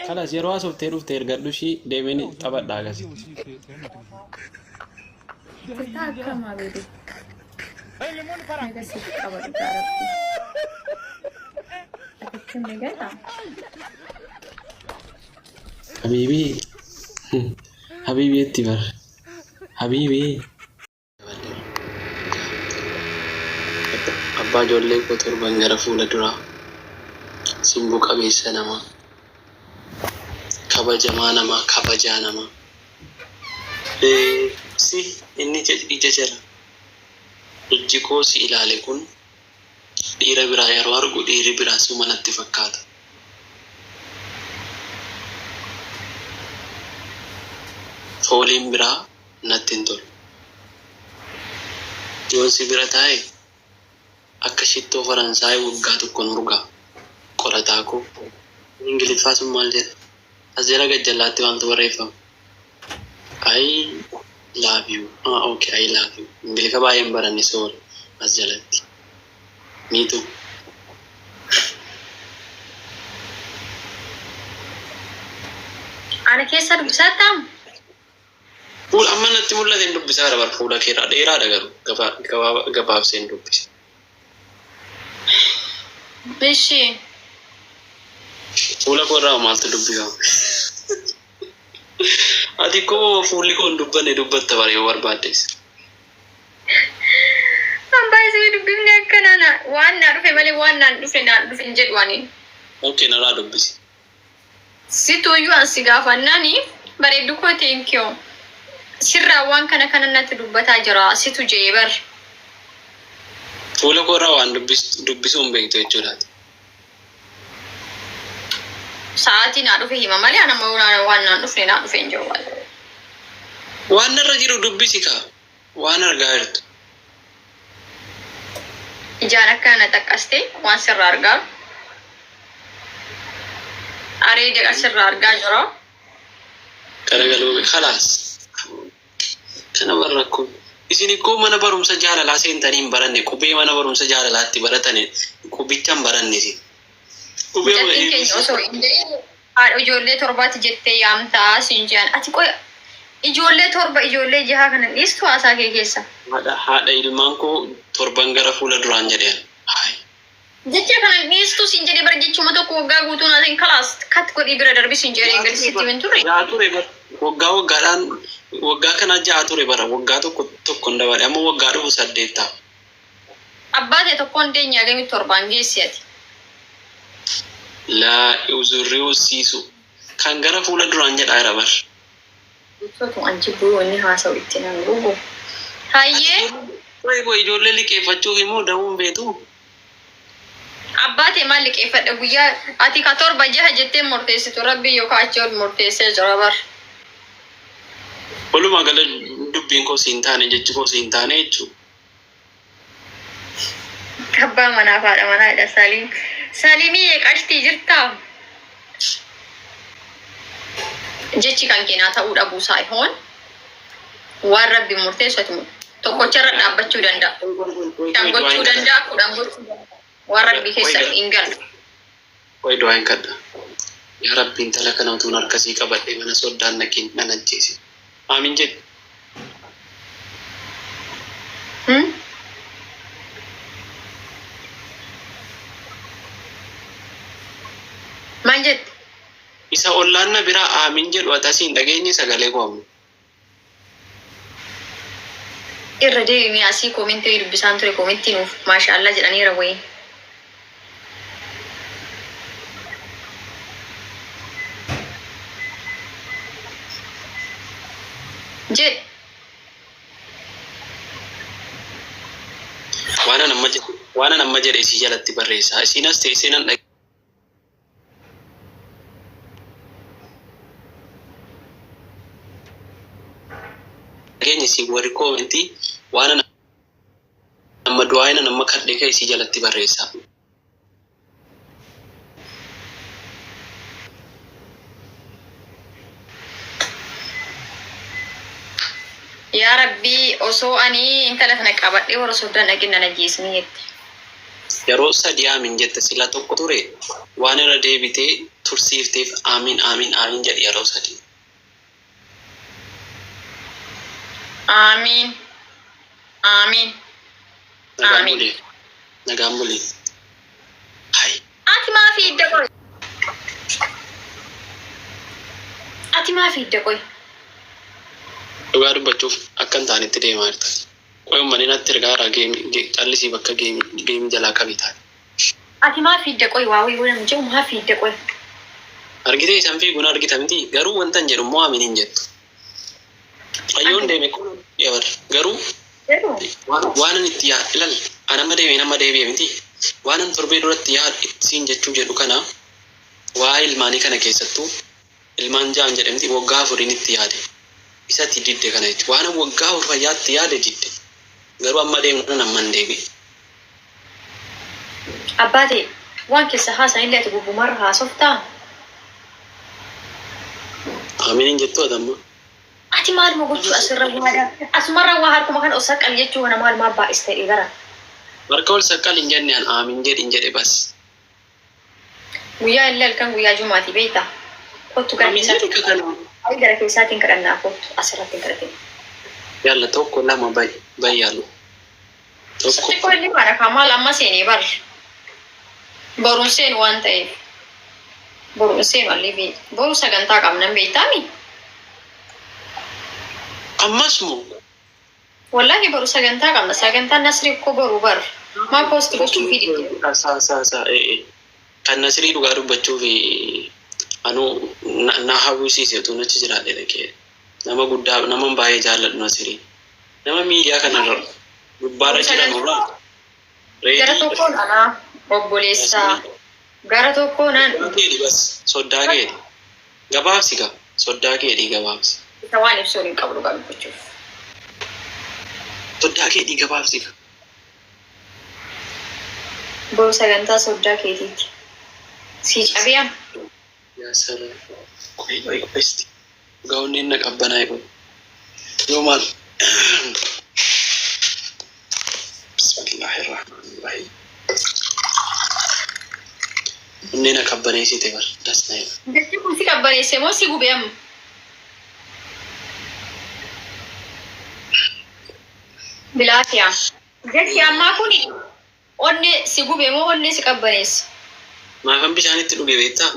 Kalas yeroo hasoftee dhufte ergadhu ishii deemeen taphadha akkasitti. Jirtaa akkam habibi. Naga siif qaba dhugaa rabbi. Atitti ni gala. Habiibii Habiibii itti bar Habiibii. Abbaa ijoollee koo torban gara fuula duraa. Simboo qabeessa namaa. Kabajamaa namaa, kabajaa namaa. Si inni ija jala. Ijji koo si ilaale kun dhiira biraa yeroo argu dhiirri biraa suma natti fakkaata. Fooliin biraa natti hin tolu. Yoon si bira taa'e akka shittoo Faransaay waggaa tokkon urgaa'a. Qorataa koo. Inni Ingiliffaa sun maal jedha? As jala gajjallaatti maaltu barreeffama? I love you. Ah, okay, I love you. Ingiliffa baay'ee hin baranne, sorry. As jalatti. Me too. Ana keessa dubbisaattaa? Fuula amma natti mul'ate hin dubbisaara bar fuula keerraa dheeraadha garuu gabaabsee hin dubbise. Ishi. Fuula koo irraa maaltu dubbifama? Ati koo fuulli koo hin dubbanne dubbatta bara yoo barbaaddes. Abbaa isin dubbifni akkana na waan naa dhufe malee waan naan dhufe naan dhufe hin jedhu ani. Okay, narraa dubbisi. Situuyyuu an si gaafannaani bareeddu koo, thank you. Sirraa waan kana kana natti dubbataa jira situ jee bar. Fuula koo irraa waan dubbisuu hin beektu jechuudha. Sa'aatii naa dhufe hima malee ana amma waan naan dhufne naa dhufe hin jiru. Waan narra jiru dubbisi kaa. Waan argaa jirtu. Ijaan akka na xaqqaste waan sirraa argaa. Areeda sirraa argaa jira. Garagaluu khalaas. Kana bar rakkoon. Isin ikkoo mana barumsa jaalalaa seentanii hin baranne, qubee mana barumsa jaalalaatti baratani qubicha hin baranne isin. Qubee Mucattiin keenya osoo hin ga'iin haadha ijoollee torbaati jettee yaamtaa siin jedhan. Ati qoy ijoollee torba ijoollee jaha kana dhiistu haasaa kee keessa. Haadha ilmaan koo torban gara fuula duraan jedheen. Hayi. Jecha kana dhiistu siin jedhee bara jechuma tokko waggaa guutuu naatiin kalaas kat godhii bira darbi siin jedhee gadi sitti hin turre. Ja'a ture bara. Waggaa waggaadhaan waggaa kana ja'a ture bara waggaa tokko tokko hin dabale, amma waggaa dhufu saddeet ta'a. Abbaa ta'e tokkoon deenya agamii torbaan geessi ati. Laa uzurriu siisu kan gara fuula duraan jedhaa jira bar. Jechootuma an jibbu yoo inni haasa'u itti nan gubu. Hayyee. Qoy qoy, ijoollee liqeeffachuuf immoo da'uun beetu. Abbaa ta'e maal liqeeffadha guyyaa ati ka torba jaha jettee murteessitu rabbii yookaan achi ol murteessee jira bar. Walumaa gala dubbiin koo siin taane, jechi koo siin taane jechuudha. Abbaa manaaf haadha manaa jedha Saliim. Salimii qashtii jirtaa? Jechi kan keenaa ta'uu dhabuu isaa ihoon waan rabbi murteessu ati tokkocharra dhaabbachuu danda'a. Shan gochuu danda'a, 10 gochuu danda'a. Waan rabbi keessa hin galu. Qoy, du'aa hin kadha. Yaa Rabbi, intala kana utuun harkasii qabadhe mana soddaan naqin nan ajjeese. Aamin jedhi. Maal jette? Isa ollaan na biraa aamin jedhu ati asii hin dhageenye sagalee koo amma. Irra deebimee asii koomentii dubbisaan ture, koomentii nuuf maashaallah jedhaniira wayii. Jedhi. Waan an amma jedhe isii jalatti barreessaa. Isiin as teessee nan dhageenye isii warri koomentii waan an amma du'aa an amma kadhe ka'e isii jalatti barreessaa. Yaa Rabbii, osoo ani intala kana qabadhee warra soddaan dhaqin nan ajjeesni jette. Yeroo sadi aamin jette, sila tokko ture waan irra deebitee Tursiifteef aamiin aamiin aamiin jedhi yeroo sadii. Aamiin. Aamiin. Nagaan Aamiin. bulii. Nagaan bulii. Hai. Ati maa fiidda qoy? Ati maa fiidda qoy? Dhugaa dubbachuuf akka hin taanetti deemaa jirta. Qoy uummanni natti ergaa haaraa geemii callisii bakka geemii geemii jalaa qabii taate. Ati maa fiidda qoy? Waa wayii waan jedhu maa fiidda qoy? Argitee isaan fiiguun argita miti garuu wanta hin jedhu immoo amiin hin jettu. Fayyoon deeme kun yabar garuu Jedhu. waan ani itti yaa ilal an amma deeme nama deebi'e miti waan an torbee duratti yaa ittiin jechuu jedhu kana waa ilmaanii kana keessattuu ilmaan ja'an jedhe miti waggaa afuriin itti yaade isatti didde kana jechuudha waan an waggaa afur fayyaatti yaade didde garuu amma deemu nan amma hin deebi'e. Abbaa ta'e waan keessa haasan illee ati gubbumarra haasoftaa? Amiin hin jettu ati amma. Ati maaluma gochuu asirra waa asumarra waa harkuma kana ol saqqal jechuu kana maaluma baay'is ta'e gara. Harka ol saqqal hin jenne an amiin jedhin jedhe bas. Guyyaa illee halkan guyyaa jumaati beektaa? Kottu gara Amiin jedhi keessaatiin kakana. gara keessaatiin kadhannaa kottu asirratti hin kadhatin. Yalla tokko lama bay bay yaallu. Tokko Xiqqoo illee maadha kaa maal amma seenee bar. Boruun seenu waan ta'eef. Boruun seenu allee bee. Boru sagantaa qabnan beektaami? Ammas moo Wallaahi boru sagantaa qabna. Sagantaan Nasrii koo boru bar. Maa post gochuu fi didde. Saa saa saa ee kan Nasrii dhugaa dubbachuu fi anuu na hawwisiise utuu nachi jiraadhe dhaqee nama guddaa nama baay'ee jaalladhu Nasrii nama miidiyaa kanarra gubbaarra jiran irraa Gara reedii tokkoon anaa obboleessaa. Gara tokkoon an keedhi bas soddaa keedhi gabaabsi gaa soddaa keedhi gabaabsi isa waan ibsuun hin qabdu dhugaa dubbachuuf. Soddaa keedhi gabaabsi gaa. Boru sagantaa soddaa keetiiti. Sii cabee amma. Yaa salaam qoy qoy qoysti dhugaa onneen na qabbanaa'e qoy yoo maal Bismillahirrahmanirrahim. Onnee na qabbaneessite bar das na jedha. Jechi kun si qabbaneesse moo si gube amma? Bilaafiyaa. Jechi ammaa kun onnee si gube moo onnee si qabbaneesse? Maafan bishaan itti dhuge beektaa?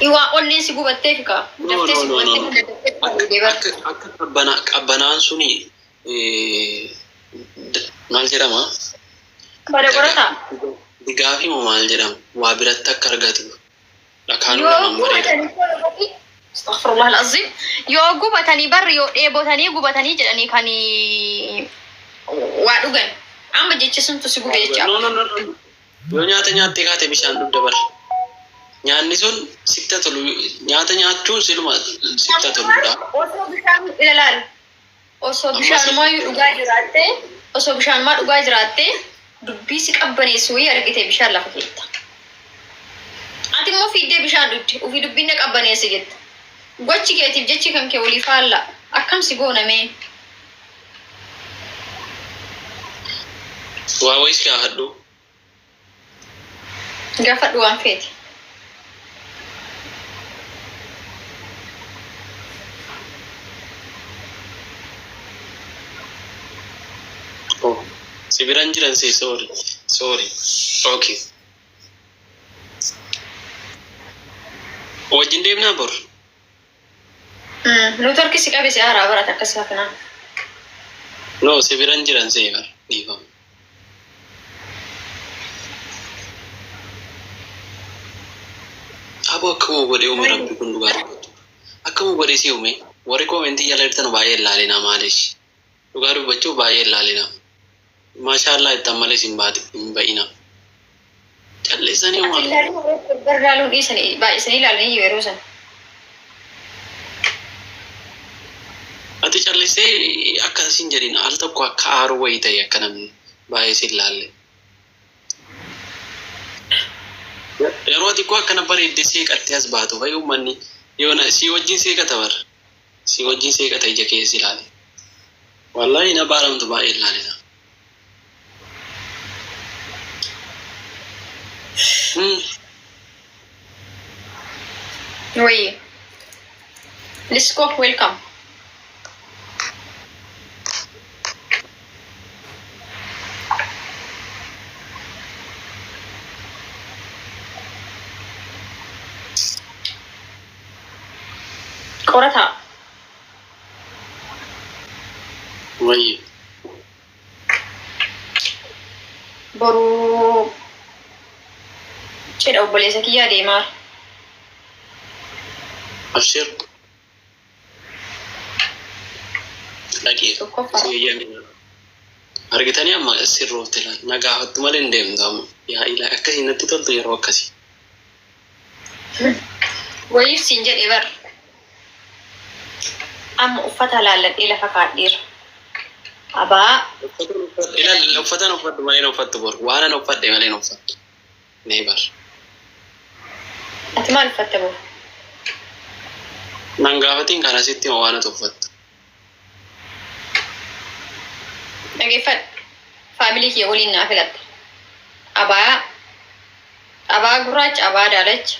Iwaa onneen si gubatteef kaa. No, Daftee no, si no, no, gubattee no. daftee Akka dhugee bar. akka akka qabbana qabbanaan suni maal jedhama? Bada qorataa. Digaafi moo maal jedhama? Waa biratti akka argatu. Dhakaanuu Yoo lamaan bareeda. gubatanii Astaghfirullah al-azim. Yoo gubatanii barri yoo dheebotanii gubatanii jedhanii kan waa dhugan. Amma jechi suntu si gube jecha. No, no, no, no. Yoo nyaata nyaattee kaate bishaan dhugda bar. Nyaanni sun sitta tolu nyaata nyaachuun siluma sitta toludha. Osoo bishaan ilaalaal. Osoo Ammas bishaanumaa dhugaa jiraattee osoo bishaanumaa dhugaa jiraattee dubbii si qabbaneessu wayii argite bishaan lafa keetta. Ati immoo fiiddee bishaan dhugde ofii dubbiin na qabbaneesse jetta. Gochi keetiif jechi kan kee walii faalla. Akkam si goonamee? Waa wayis gaafadhu. Gaafadhu waan feete. Oh, si biran jiran si sorry. Sorry. Okay. Wajjin deemnaa bor? Network si qabe si haaraa barata akkas kanaa. No, si biran jiran si bar. Dhiifama. Aboo akkuma godhee uume rabbi kun dhugaa dubbatu. Akkuma godhee si uume warri koomentii jala jirtan baay'ee ilaalinaa maalish. Dhugaa dubbachuuf baay'ee ilaalinaa. Maashaallah ittaan malee hin baate hin ba'ina. Callisanii Ati waan. ilaaluu bar ilaaluun dhiisanii baay'isanii ilaalanii yeroo sana. Ati callisee akkasiin jedhin al tokko akka aaruu wayii ta'e akka namni baay'ee si ilaalle. Yeroo ati koo akkana bareeddee seeqattee as baatu fa'i uummanni yoo si wajjin seeqata bar. Si wajjin seeqata ija keessa ilaale. Wallaahi na baaramtu baay'ee ilaalina. Wayii. Let's go, welcome. Qorataa. Wayii. Boruu cidha obboleessa kiyyaa deemaa. Abshir. Dhaqee. Tokkoffaa. Argitanii amma sirroofte laal. Na gaafattu malee hin deemtu amma. Yaa ilaa akkasii natti toltu yeroo akkasii. Wayiif siin jedhe bar. Amma uffata laalladhee lafa kaadheera. Abaa. Ilaal, uffatan uffadhu malee hin uffattu bor. Waan an uffadhe malee hin uffattu. Nee bar. Ati maal uffatte bor? Nan gaafatiin kana sitti hima waan ati uffattu. Dhageeffadhu. Family kiyya waliin naa filatte. Abaa. Abaa gurraacha, abaa daalacha.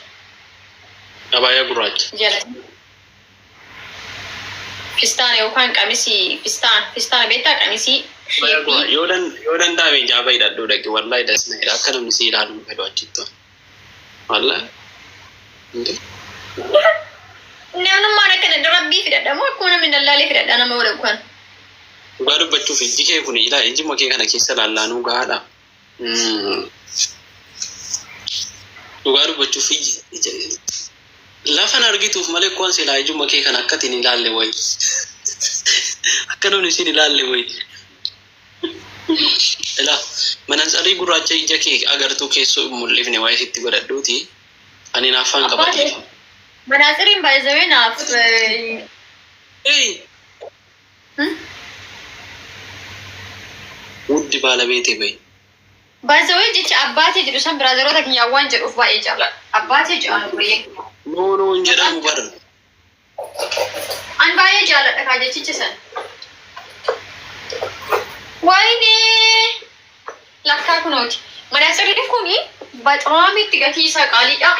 Abaayaa gurraacha. Jala. Fistaana yookaan qamisii, fistaana beektaa, qamisii Abaayaa gurraacha. shape. Yoo danda'ame jaaba hidhadhuu dhaqi. Wallahi dasna jedha. Akka namni si ilaalu hin fedhu achitti. Wallahi. Namnummaan akkana rabbii fidhadha moo akkuma namni dallaalee fidhadha nama godhu kan. Dhugaa dubbachuuf ijji kee kun, ilaa, ijji kee kana keessa laallaanuu gahaadha. Dhugaa dubbachuuf ijji lafan argituuf malee kuwan silaa ijuma kee kana akkatiin ilaalle wayi. Akka namni isin ilaalle wayi. Ilaa, manansarii gurraacha ija kee agartuu keessoo hin mul'ifne waa'ee sitti godhadhuuti. Ani naaffaan qabatee. Manaasiriin baay'isawee naaf. Hey! ውድ ባለቤቴ በይ። Baay'isawee jecha abbaatee jedhu san brother oota kiyyaa waan jedhuuf baay'ee jaalladha. Abbaatee jedhamu baay'ee. No, no, hin jedhamu bar. An baay'ee jaalladha kaa jechicha san. Wayinee lakkaa kunooti. Manaasiriin kuni በጣም itti gatii isaa qaaliidha.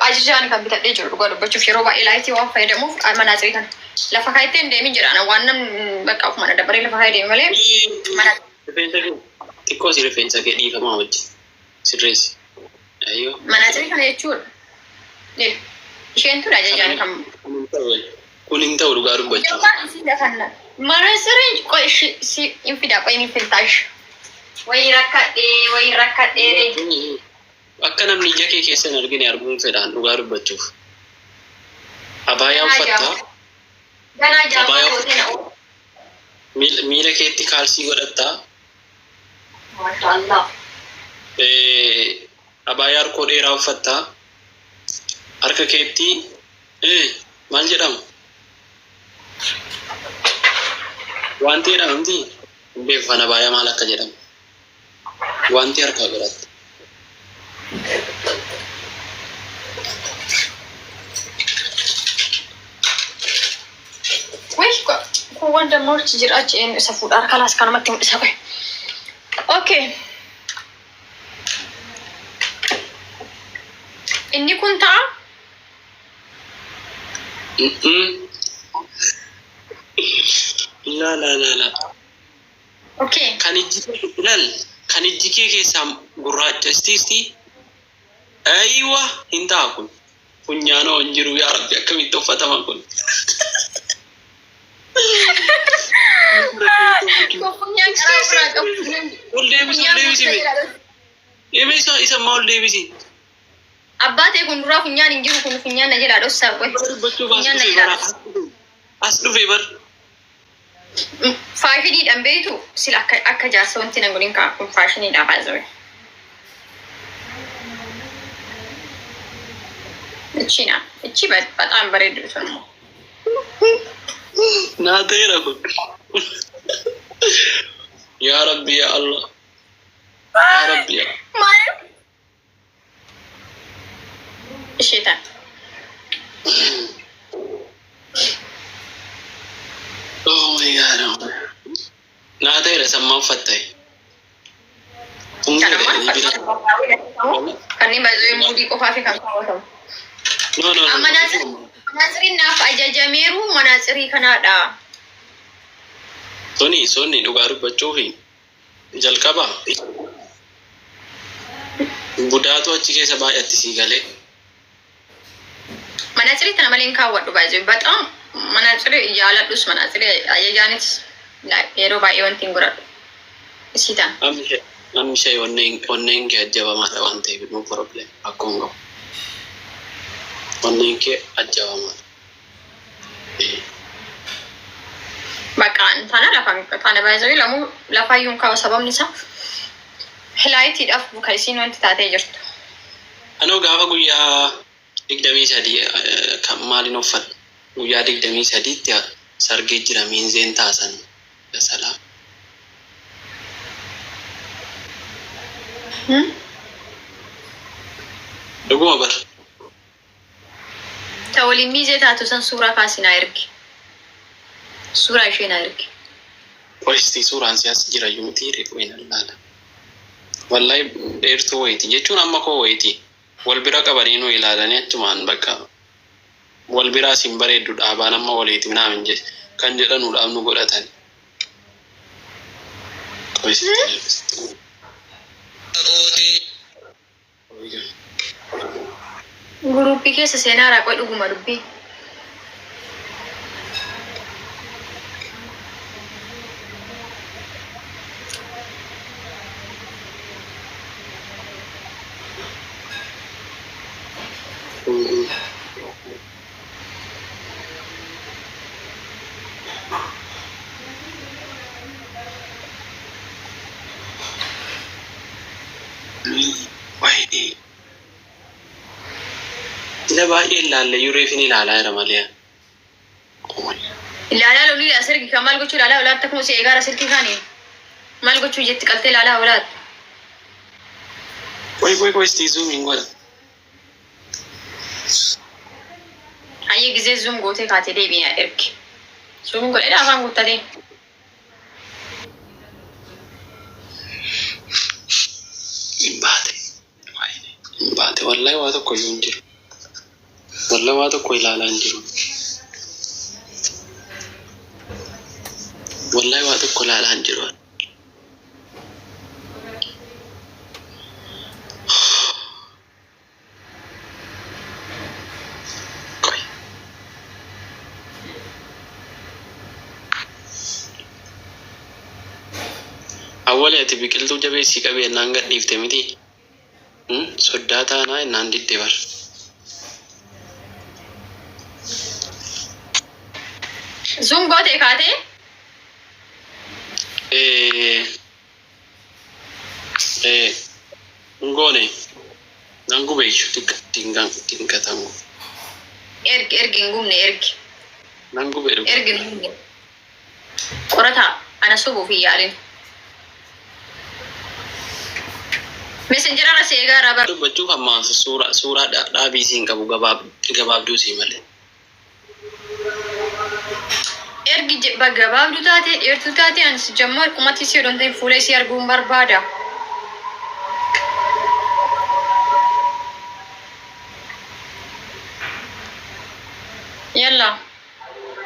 Ajajaan kan bitadhee jiru, dhugaa dubbachuuf, yeroo baay'ee light waan fayyadamuuf manaatsirii kana. Lafa kaayettee hin deemin jedhaan, waan namni bakka ofuma dabaree lafa kaayee deeme malee. Rifeensa kee xiqqoo si, rifeensa kee dhiifamaa wajjin sirreessi. Ayyoo. Manaatsirii kana jechuudha. Isheen tun ajajaan kan. Kun hin ta'u dhugaa dubbachuuf. Yookaan isii lafanna. Manaasiriin qoy si hin fidaa, qoy hin filtaash. Wayi rakkadhee, wayi rakkadhee. Akka namni ija kee keessa hin argine arguun fedhaan dhugaa dubbachuuf. Abaayaa uffattaa. Ganaa jaamaa Abaayaa gootee na oolu. Miila keetti kaalsii godhattaa. Maashaallah. Abaayaa harkoo dheeraa uffattaa. Harka keetti maal jedhama? Wanti jedhamti hin beeku kan abaayaa maal akka jedhamu. Wanti harkaa godhatta. Wai, kun wanta morchi jira achi eenyu isa fuudha harka laas kanumatti mul'isa qoy. Okay. Inni kun ta'a. La la la la. Okay. Kan ijji ilaal, kan ijji kee keessaa gurraacha isti isti. Aywa, hin ta'a kun. Funyaanoo hin jiru, yaa Rabbi, akkamitti uffatama kun? Funyaan karaa biraa qabu. Ol deebisi, ol deebisi. Ebe isa ammaa ol deebisi. Abbaa ta'e kun duraa funyaan hin jiru, kun funyaan na jalaa dhossaa qoy. Dubbachuuf as Funyaan na dhufe jalaa bara. As dhufe bar. Fashion iidhaan beektu sila akka jaarsa wanti na godhin kaa kun fashion iidhaa baay'ee. እቺ ና እቺ በጣም bareeddu sun. Naa ta'eera kun. Yaa Rabbi, yaa Allah. Yaa Rabbi, yaa. Maal? Ishee tan. Oh my God. Naa ta'eera, sammaa uffatte. Kanammaan kanneen baay'ee muudii qofaa fi kan kaawwatamu. No, no, no. Manatsiriin naaf ajajameeru manatsirii kanaadha. Suni dhugaa dubbachuufi jalqaba budaatu achi keessa baay'atti sii galee. Manatsirii tana malee hin kaawwadhu baay'ee. Baxaam manatsirii jaaladhus manatsirii ajajaanis yeroo baay'ee wanti hin godhadhu. Isii tana. Namni ishee onneen kee ajjabamaadha waan ta'eef no problem akkuma qabu. Onneen kee ajjabamaadha. Bakka tana lafa tana baay'ee lamuu lafaayyuu hin kaa'u sababni isaa hilaayitiidhaaf kan isiin wanti taatee jirtu. Anoo gaafa guyyaa 23 kan maaliin uffadha? Guyyaa 23tti sargee jira miinzeen taasan salaa. Dhuguma bar. Ta waliin miizee taatu san suuraa kaasi naa ergi. Suuraa ishee naa ergi. Qoistii suuraan siyaas jira iyyuu miti riqween allaala. Wallahi dheertuu wayiiti jechuun amma koo wayiiti. Wal bira qabanii nu ilaalanii achumaan bakka wal biraa siin bareeddu dhaabaan amma waliiti naamin jedhe kan jedhanuudhaaf nu godhatan. Qoistii. Guruppii keessa seenaa raaqoo dhuguma dubbii. Wayii. Sila baay'ee ilaalle yureefin ilaalaa jira malee. Ilaalaa lolii as ergi kan maal gochuu ilaalaa olaatti akkuma si eegaara silkii kaanii maal gochuu jetti qaltee ilaalaa olaatti. Qoy qoy qoy istii zuumiin godha. Hayyee gizee zuum gootee kaatee deebiin ergi. Zuumiin godhee afaan guuttatee. Hin baate. Hin baate. Wallahi waa tokko iyyuu hin jiru. Wallahi waa tokko ilaalaa hin jiru. Wallahi waa tokko ilaalaa hin jiru. Qoy. Awwalee ati biqiltuu jabeessii qabee ennaan gadhiifte miti. Soddaa taanaa ennaan didde bar. Zuum gootee kaatee Ngoone nan gubeeyyu xiqqatamu. Ergi ergi hin gubne ergi. Nan gube dhuga. Ergi hin gubne. Qorataa ana sobuuf hin yaalin. Messengerarra si eegaa bara. Dubbachuuf ammaa suuraa dhaabii siin qabu gabaabduu sii malee. Ergi gabaabduu taate dheertuu taate ani si jammar qumatti si odon ta'in fuula isii arguun barbaada.